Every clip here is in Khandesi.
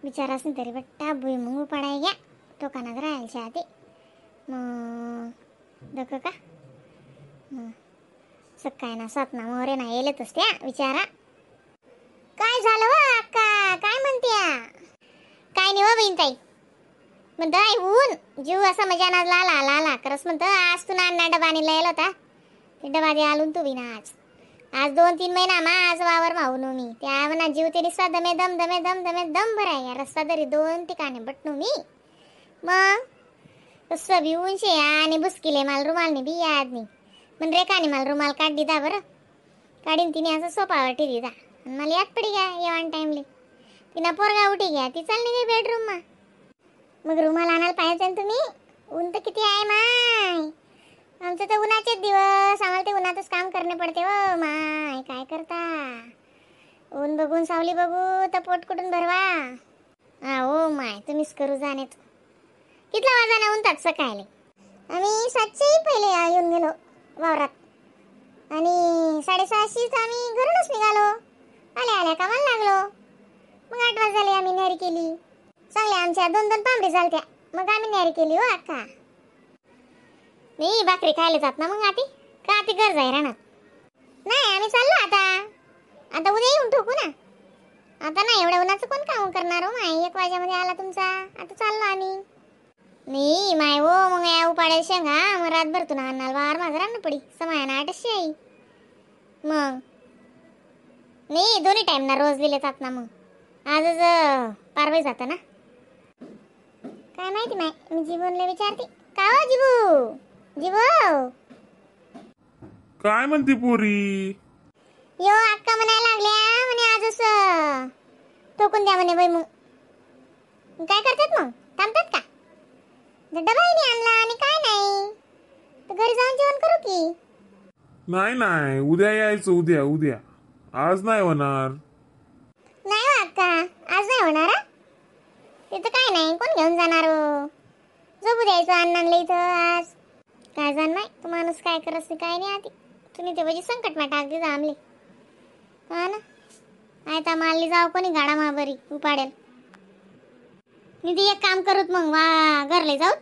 बिचाराच नाही तरी बट्टा भुईमुंग उपाडाय घ्या टोकानात राहायच्या आधी मग दक का सकाळी ना सात ना मोरे ना येलेतच त्या विचारा. काय झालं व अक्का, काय म्हणत्या? काय नाही हो बहीण ताई, म्हणतं आई ऊन जीव असा मजा ना लाला लाला करस. म्हणतं आज तू नाना डबा आणला येला होता, ते डबा दे आलून तू बिना आज आज 2-3 महिना मा आज वावर मावून मी त्या म्हणा जीव ते निस्ता दमे दम दमे दम दमे दम भराय या रस्ता तरी 2 ठिकाणी बटनू मी. मग तसं बी ऊन शे आणि बुसकिले माल रुमालने बी याद नाही पण रेखाने मला रुमाल काढ दिदा बरं, काढीन तिने असं सोपावर ठी दिदा आणि मला याद पडी घ्या येवान टाइमले. तिनं पोरगा उठी घ्या ती चालली गई बेडरूम मा. मग रुमाल आणायला पाहिजे ना तुम्ही, ऊन तर किती आहे माय, आमचं तर उन्हाचेच दिवस, आम्हाला ते उन्हातच काम करणे पडते हो माय. काय करता, ऊन बघून सावली बघू तर पोट कुठून भरवा. हा हो माय तुम्हीच करू जाणेत. कितला वाजाना ऊन तात सकाळी? आम्ही 7च्याही पहिले येऊन गेलो वावरात आणि 6:30शीच आम्ही घरूनच निघालो. आल्या आल्या कामाला लागलो. मग 8 वाजले आम्ही न्यारी केली. चांगल्या आमच्या 2-2 पांबडी झालत्या, मग आम्ही न्यारी केली हो अक्का. नाही भाकरी खायला जात ना मग आती का आती घर जाय राहणार नाही. आम्ही चाललो आता, आता उद्या येऊन ठोकू ना. आता नाही एवढ्या उन्हाचं कोण काम करणार हो माय. 1 वाजेमध्ये आला तुमचा, आता चाललो आम्ही. नाही माय हो मग या उपाड्या शेंगा मग रातभर तुला अन्नाला वार माझा रान पडी समायाना आठशे आई. मग नाही दोन्ही टाइम ना रोज दिले जात ना, मग आजच पारवाई जातं ना. काय माहिती माय, मी जीवनला विचारते का हो जीवू जीवू काय म्हणते पोरी? यो अक्का म्हणायला लागल्या म्हणे आजच ठोकून द्या म्हणे बाई. मग काय करतात मग, थांबतात का? डबाही नाही आणला आणि काय नाही, तर घरी जाऊन जेवण करू की. नाही नाही उद्या यायचं, उद्या उद्या, आज नाही होणार. नाही हो अक्का आज नाही होणार. तिथं काय नाही, कोण घेऊन जाणार हो, झोपू द्यायचं अण्णांना इथं आज. काय जाण नाही तो माणूस काय करत काय नाही. आधी तुम्ही ते म्हणजे संकट मा टाक दिला आमले. हा ना आता मारली जाऊ कोणी गाडा मा बरी उपाडेल. निधी एक काम करूत मग वा घरले जाऊ,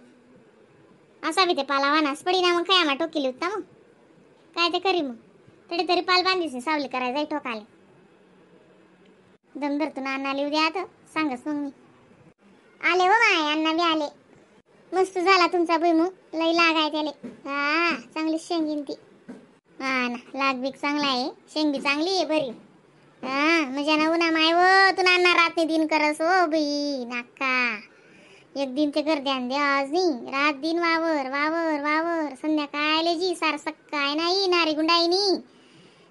असा बी ते पाला वानास पडी ना मग काय आम्हा टोकिली होता मग काय ते करी मग तरी तरी पाल बांधीस सावली करायला जाई ठोकाले. दम धरतो ना अण्णाला उद्या आता सांगच मग मी. आले हो my अण्णा बी आले. मस्त झाला तुमचा भुईमुग, लई लाग आहे त्याले. हा चांगली शेंगीन ती. हा ना लाग बीक चांगला आहे, शेंग बी चांगली आहे बरी. हा मजा ना उन्हा माय व तू नाना रात दिन करस हो बाई नाका. एक दिन ते कर ध्यान दे आज नाही, रात दिन वावर वावर वावर संध्याकाळले जी सार सकाळ नाही नारी गुंडाई नी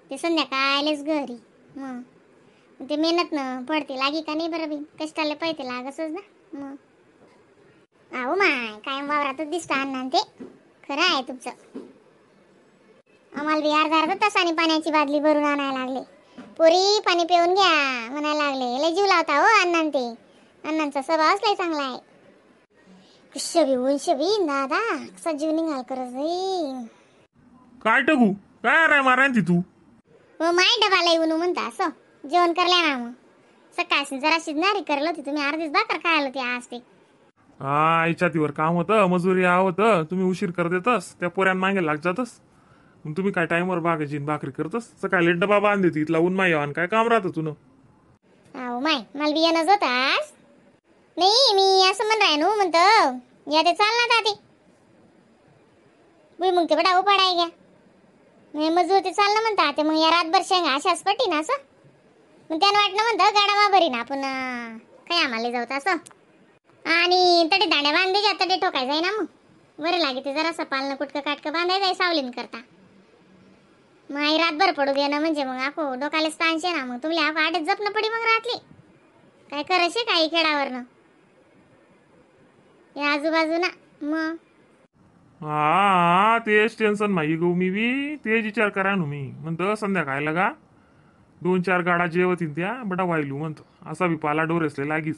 ते संध्याकाळलेच घरी. मग ते मेहनत न पडते लागी का नाही बरं बाई, कष्टाला पळते लागसच ना. मग अहो माय कायम वावरातच दिसतं अण्णा ते खरं आहे तुमचं. आम्हाला बी अर्धा अर्धा तासाने पाण्याची बादली भरून आणायला लागले. पोरी पाणी पिऊन घ्या म्हणायला लागले. लय जीव लावता हो अण्णा ते, अण्णांचा स्वभावच लय चांगला आहे. शबी ऊन शबी दादा कसा जीव निघाल करत बाई. काय टगू काय रे मारायची तू? हो my डबा लय ऊन म्हणता असं जेवण करल्या ना मग सकाळशी जराशी नारी करलं होती तुम्ही, अर्धीच भाकर खायला होती आज ते. हा आईच्या तीवर काम होतं, मजुरी होतं, तुम्ही उशीर करत येतस त्या पोऱ्यां मागे लाग जातस. मग तुम्ही काय टाइमवर बागायची भाकरी करतस, सकाळी डबा बांधते इथला ऊन माय आणि काय काम राहतं तुनं. अहो माय मला बी येणंच होतं आज. नाही मी असं म्हण राय नो म्हणतो या ते चाल ना ते भुईमुग ते बडा उपाडाय घ्या नाही मजूर ते चाल ना म्हणता ते. मग या रातभर शेंगा अशाच पटी ना असं मग त्यानं वाटलं म्हणतं गाडा मा भरी ना आपण काय आम्हाला जाऊ असं. आणि तडे दांड्या बांधे जा तडे ठोकायचं आहे ना मग बरं लागे ते जरासं पालनं कुटकं काटकं बांधायचं आहे सावलीन करता. मग आई रातभर पडू दे ना म्हणजे मग आखो डोकालेच ताणशे ना मग तुम्हाला आखो आठच जपणं पडी मग रातली काय करायचे काही खेळावरनं या आजूबाजू ना मग. हा तेच टेन्शन माही गो, मी बी तेच विचार करा नु मी म्हणतो संध्याकाळला का 2-4 गाडा जेवतीन त्या बडा वाहिलू म्हणतो. असा बी पाला डोरेसले लागीच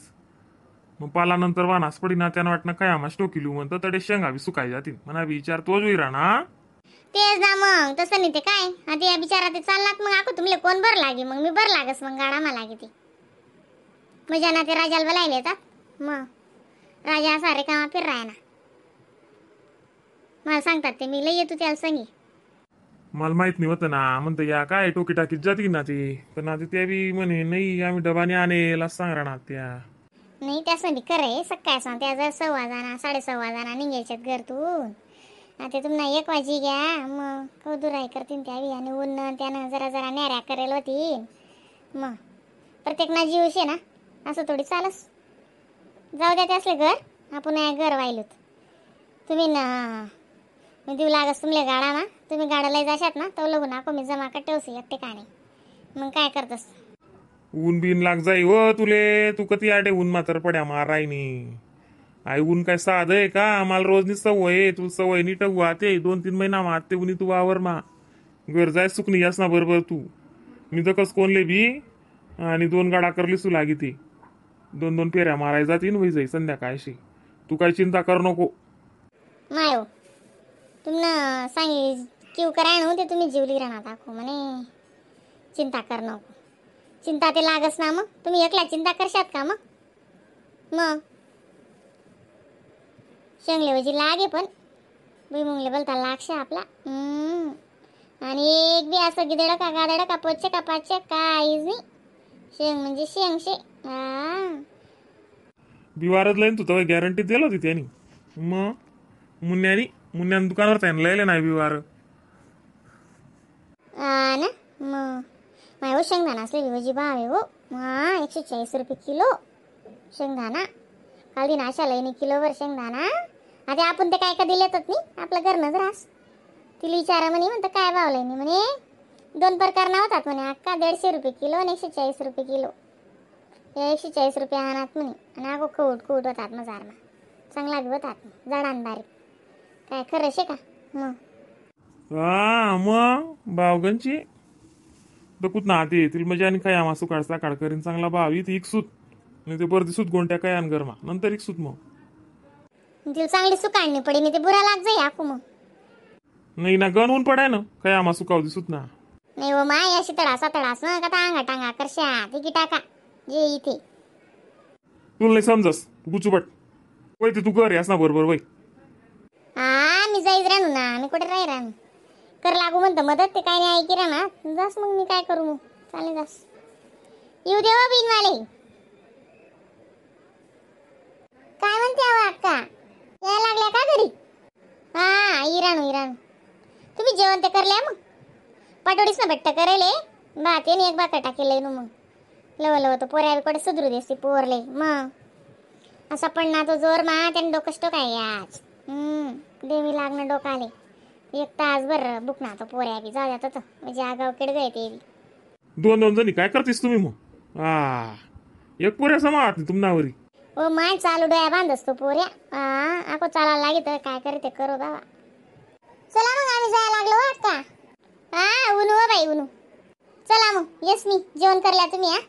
मग पाला नंतर वानास पडी ना त्यानं वाटणं काय आम्हाला टोकिलू म्हणतो तडे शेंगा बी सुकाय जातील म्हणा बी विचार तोच होई राहणार. तेच ना मग तसं नाही ते काय आता या बिचारा ते चाललात मग आखो तुमले कोण बर लागे मग मी बर लागस मग गाडा मा लागे ते. मजा ना ते राजाला बोलायला येतात. मग राजा असा रिकामा फिराय ना, मला सांगतात ते, मी लई येतो त्याला संगी. मला माहित नाही होतं ना, म्हणतं या काय टोकी टाकीत जाती ना ती, पण आता त्या बी म्हणे नाही आम्ही डबाने आणेल असं सांग राहणार त्या. नाही त्यासं बी खरं आहे, सकाळ सांग त्या जर 1.25 जाणार 1.25 जाणार निघायच्यात घरतून. आता तुम्हाला 1 वाजी घ्या, मग कौदुराई करतील त्या बी, आणि ऊन त्यानं जरा जरा न्याऱ्या करेल होती. मग प्रत्येक ना जीव शे ना, असं थोडी चालस. जाऊ द्या त्यासले घर, आपण या घर वाहिलोत. तुम्ही ना मी देऊ लागस तुमले गाडा ना, तुम्ही गाडा लय जाशात ना तो लगू नाको मी जमा का ठेवसी एक ठिकाणी. मग काय करतस? ऊन बिन लाग जाई हो तुले, तू कधी आडे ऊन मात्र पड्या मारायनी. आई ऊन काय साधं आहे का? आम्हाला रोज नी सवय आहे, तू सवय नी ठेवू आते 2-3 महिना मारते उनी तू वावर मा घर जाय सुकनी यास ना बरोबर तू. मी तर कस कोणले बी आणि 2 गाडा करली सु लागी ती, 2-2 फेऱ्या मारायला जातीन होई जाई संध्याकाळशी. तू काय चिंता करू नको. नाही हो तुम्हाला सांगी किव कराय नव्हते तुम्ही जीवली राहणार दाखव म्हणे चिंता कर नको. चिंता ते लागस ना, मग तुम्ही एकला चिंता करशात का? मग मग शेंगले लागे पण भुईमुंगले बोलता लागशे आपला. आणि एक बी असं गिदड का गादड का पोचे का पाचे काहीच नाही. शेंग म्हणजे शेंग शे. हा बिवारच लईन तू तर गॅरंटी दिलं होती त्यांनी. मग मुन्यानी मुन्यान दुकानावर त्यानं लयले नाही बिवार. हा ना मग माय हो शेंगदाणा असले बिवाजी भाव आहे हो. हा 140 रुपये किलो शेंगदाणा. काल दिन अशा लईनी किलोवर शेंगदाणा. आता आपण ते काय कधी लेतच नाही, आपलं घरनंच रास. तिला विचारा म्हणे म्हणतं काय भाव लईनी, म्हणे 2 प्रकार ना होतात म्हणे अक्का, 150 रुपये किलो आणि 140 रुपये किलो. हे 140 रुपये आणत म्हणे, आणि अगो खऊट खऊट होतात मजारमा, चांगला बी होतात जाडान बारीक. काय खरं शे का? मग हा मग भावगंची तर कुठ ना ते तिला मजा आणि काय आम्हा सुकाळ साकाळ करीन चांगला भाव इथे इकसूत नाही ते बरं दिसूत गोंट्या काय आण गरमा नंतर इकसूत. मग तिला चांगली सुकाळणी पडी नाही ते बुरा लाग जाई आकू. मग नाही ना गण ऊन पडाय ना काय आम्हा सुकाव दिसूत ना. नाही हो माय अशी तडासा तडास ना का टांगा टांगा करशा तिकी टाका जे इथे. तुला नाही समजस गुचूपट वय ते तू कर यास ना बरोबर वय. हा मी जाईच राहू ना, मी कुठे राही राहू कर लागू म्हणतं मदत ते काय नाही ऐकी राहणार जास. मग मी काय करू? मग चालेल जास येऊ दे हो बिनवाले. काय म्हणते अहो अक्का, यायला लागल्या का घरी? हा इराणू इराणू तुम्ही जेवण ते करल्या? मग पाटोडीच ना भेट्ट करेले भात आणि एक बाकर टाकेल ना. मग लव लव तो पोऱ्या कुठे सुधरू देसती पोरले. मग असा पण ना तो जोर मा त्याने डोकं स्टोक आहे आज. देवी लागणं डोकाले 1 तासभर बुकना तो पोऱ्या बी जाऊ जात म्हणजे आगाव केड गए ते बी. 2-2 जणी काय करतेस तुम्ही मग? हा एक पोऱ्या समात तुम्नावरी. ओ my चालू डोळ्या बांधस तो पोऱ्या. हा आको चालायला लागे तर काय करते करो बाबा. चला मग आम्ही जायला लागलो हो अक्का. हा उनू हो बाई उनू. चला मग येस मी जेवण करल्या तुम्ही. हा